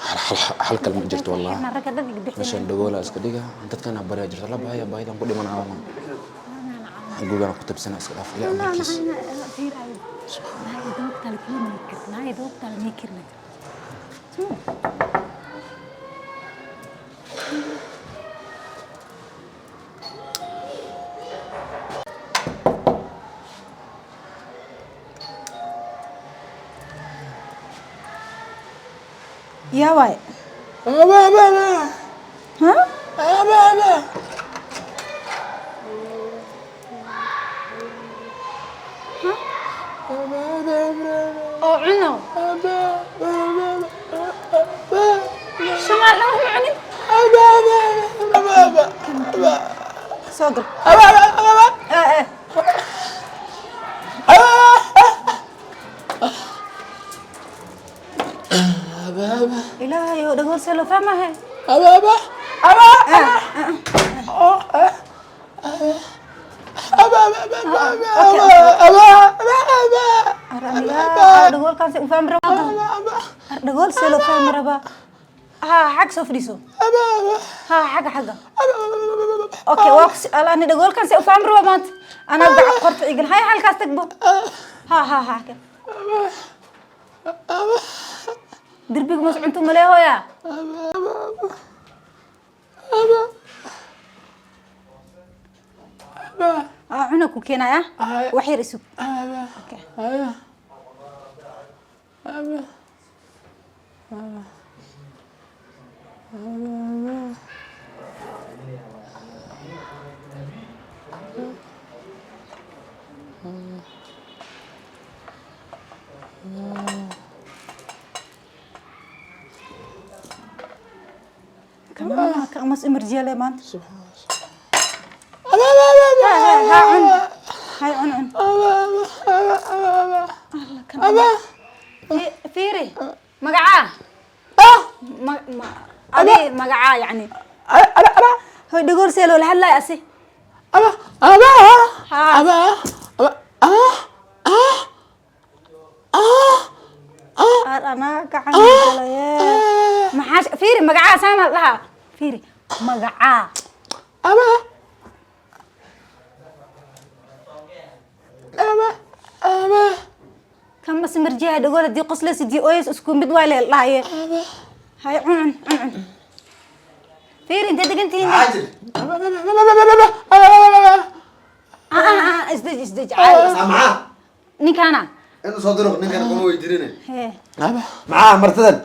Hal kale ma jirto wallah. Ragga dhan iga bixin. Meeshaan dhagoola iska dhiga, dadkana baryaa jirta la baaya baahidan ku dhimanaa wallah. Gurigaan ku tabsana iska dhaaf ilaa amarkiis. Yaa waay. Ha? Oo cuno. Somaal dhan wax ma cunin. Soo gal. Eh, eh. Ilaahayow, dhagool see loo fahmahay? Dhagoolkaan see u fahmi rabaa? Dhagool see loo fahmi rabaa? Ha, xag soo fadhiiso. Ha, xagga xagga. Okay, waa ku alaani dhagoolkaan see u fahmi rabaa maanta. Anaa gacan qorta igal. Hay, halkaas tagbo. Ha ha ha. Derbiga mas cunto malee hooya. Ah, cuna ku keenaya. Wax yar isug. Okay. Kan mas emergency maanta. Ha ha ha, cun. Hay, cun cun. Allah kan. Fiiri. Magacaa? Ma adi magacaa yani. Hoy, dhagool see loola hadlaaya asi? Ha. Ar anaa gacan galaye. Maxaa fiiri magacaa saan la dhahaa? Fiiri magacaa. Kan mas marjiha dhagool hadii qoslaysa dii ooyes isku mid waa la dhahaye. Hay, cun cun cun. Fiiri, intee degan tihiin? Caajil. Ah ah ah, isdeji isdeji, caadi. Maxaa? Ninkaana. Inuu soo diro ninkan kuma weydiinine. Hee. Maxaa martidan?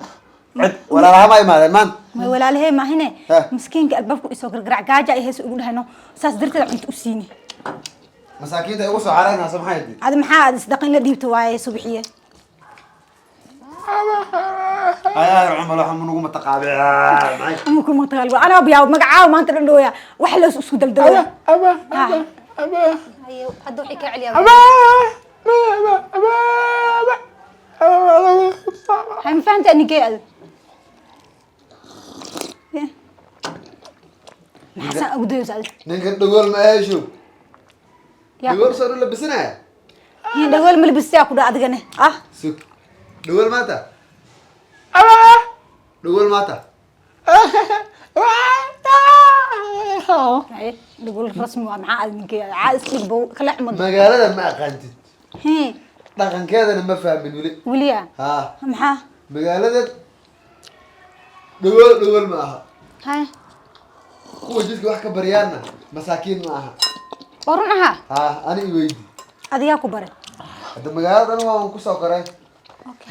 Cid walaalaha ma imaadeen maanta? May, walaalahey maahine. Heh. Miskiinka albaabku isoo gargaraac, gaaja ay hees ugu dhahayno, saas darteed cunto u siini. Masaakiinta igu soo xaraynaysa maxay tidhi? Adi maxaa aad isdaqin la dhiibto waaye subixiye. Ay ay, cumar waxa munugu mataqaabic maxay? Ama kuma tagal anaa biyaa magacaawa maanta dhan dhooya wax la isku daldalo. Haye, hadda waxay kaa celiyaa. Hay, ma fahamta ninkee adi? Maxaa saan ugu dayaysa adi? Ninkan dhagool ma ahesho. Yaa. Dhagool soo labisanaya. Hii, dhagool ma labistaa ku dha adigane ah. Sug. Dhagool maanta? Dhagool maanta? Haye, dhagool rasmi waa maxaa adi ninkee caa isdhig bow kala cumad. Magaalada ma aqaantid. Hii. Dhaqankeedana ma fahmin weli. Weliya. Haa. Maxaa? Magaalada dhagool dhagool ma aha. Haye. Kuwa jidka wax ka baryaanna masaakiin ma aha. Oo run ahaa. Haa, ani i weydi. Adigaa ku baray? Hadda magaalada anigu waan kusoo koray.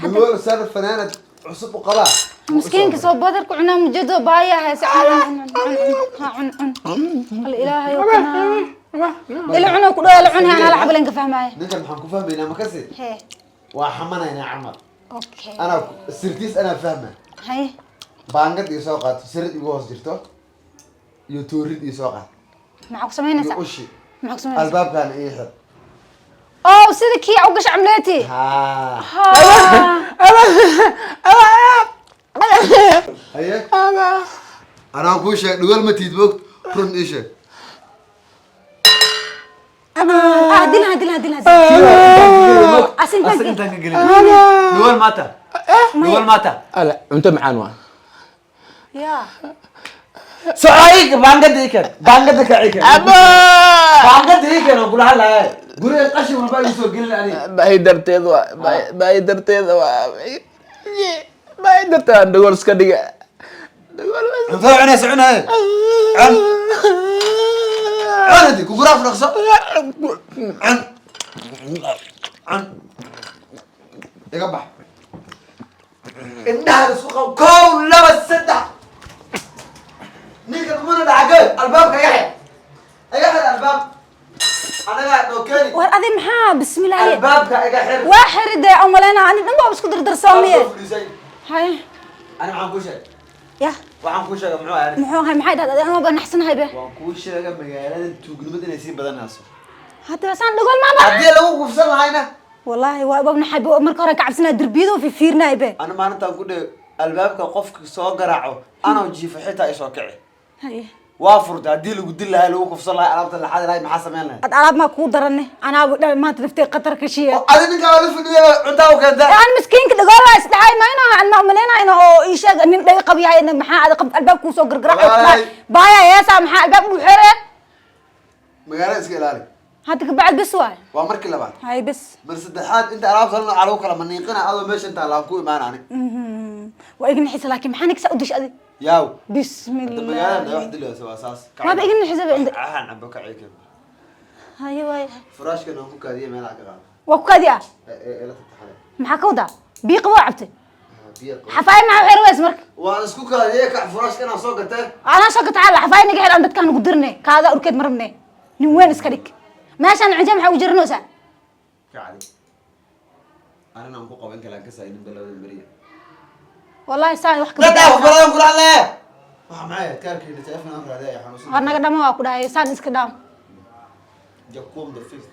Dhagool sar fanaanad cusub u qabaa. Miskiinka soo badarku cunaa mujado baaya hayse, cun cun cun, ha cun cun. Al ilaahay oo kana ila cuno ku dhaw ila cun, anaa la xabalen ka fahmaaye. Ninkan maxaan ku fahmaynaa makasi? Hee. Waa xamanaynaa camal. Okay. Anaa sirtiis anaa fahma. Haye. Baangad ii soo qaato, sirid igu hoos jirto iyo toorid ii soo qaat. Maxaa ku Iyo samaynaysaa? Ushi. Maxaa ku samaynaysaa? Albaabkaana ii xir. Oo sida kii u gasha camleeti. Haa. Ha. Haye, anaa kuu sheeg, dhagool ma tiid moogto, run ii sheeg. Ah, dilha dilha dilha. Asintaan Asaga intaan ka gelin. Dhagool maata, dhagool maata. Ala cunto macaan waa. Ya. Soco, baangada ii keen, baangada ka ii keen. Aba. Baangada ii keen oo kula hadlaaya. Guriga qashin walba igu soo gelin aniga. Baahi darteed waa, baahi darteed waa, baahi darteed aan dhagool iska dhiga, dhagool. Cuntada cunaysa, cunaye, cun, cun. Hadi kuguraaf, dhaqso, cun, cun. Iga bax, indhaha isku qab. Kow, laba, saddex. Ninka mana dhacagee? Albaabka iga xir, iga xir albaab. Anagaa noo keeni. War adi maxaa? Bismillaahi. Albaabka iga xir. Waa xiride aan malaynaa, ani dhan baa isku dardarsoomiye. Soo fadhiisay. Haye. Ani maxaan kuu sheegay? Ya. Waxaan kuu sheegay muxuu ahay? Muxuu ahay? Maxay dhahday? Anoo baa naxsanahay be. Waan kuu sheegay magaalada tuugnimada inay sii badanayso. Hadda saan dhagool maama. Haddii lagu kufsan lahayna? Wallaahi waa bab naxay be, marka hore ka cabsanaa, derbiyada oo fifiirnaay be. Ana maalintaan ku dhe albaabka qofka soo garaaco anoo jiifo xitaa isoo kici. Haye. Waa furtay. Haddii lagu dil lahay, lagu kufsan lahay, alaabta la xadi lahay, maxaa samayn lahay? Ad alaab maa kuu darane, anaaba dha maanta naftay khatar ka shiya. Adi ninkaa waa la fadhiya, cuntaa u keenta. Aan miskiinka dhagool waa isdhahay, ma inaa aan ma umaleynaa ina oo ii sheeg nin dhaga qab yahay. Maxaa ada qab albaab kuu soo gargaraaco? Wallaahi. Baaya heesaa, maxaa albaab u xere? Magaalada iska ilaali. Hadda kabacd bes waay. Waa markii labaad. Hay, bes. Mar saddexaad inta alaabta la nooca lagu kala maniiqina, adoo meesha intaa laan ku imaan ani. Waa iga naxisa, laakiin maxaa nigsaa u dishay adi? Yaaw. Bismillah. Hadda magaalada wax dilaysa waa saas. Waaba iga naxisa ba Cahan cabo, ka ciikan. Haye waay. Furaashkan aan ku kaadiye, meelaha ka qaado. Waa ku kaadi ah. Ee la tataxale. Maxaa ka wadaa? Biiqa waa cabtay? Biyo qabo. Xafaay maxaa xir weys marka? Waan isku kaadiyey, kac, furaashkan aan soo gatay. Anaa soo gataca la xafaay naga xir, aan dadkaan ugu dirne kaada urkeed ma rabne. Nin weyn iska dhig, meeshaan cinje maxaa ugu jiranaysaa? Kacdi arin aan ku qaban kalaan ka saaynin balawda mariya. Wallahi saa wax ka Dadda wax badan kula hadlaya. Waxa maxay kaarkayna telefoon aan raadiyay xanuunsan. War naga dhama, waa ku dhahay saan iska dhaam. Jakum the fifth.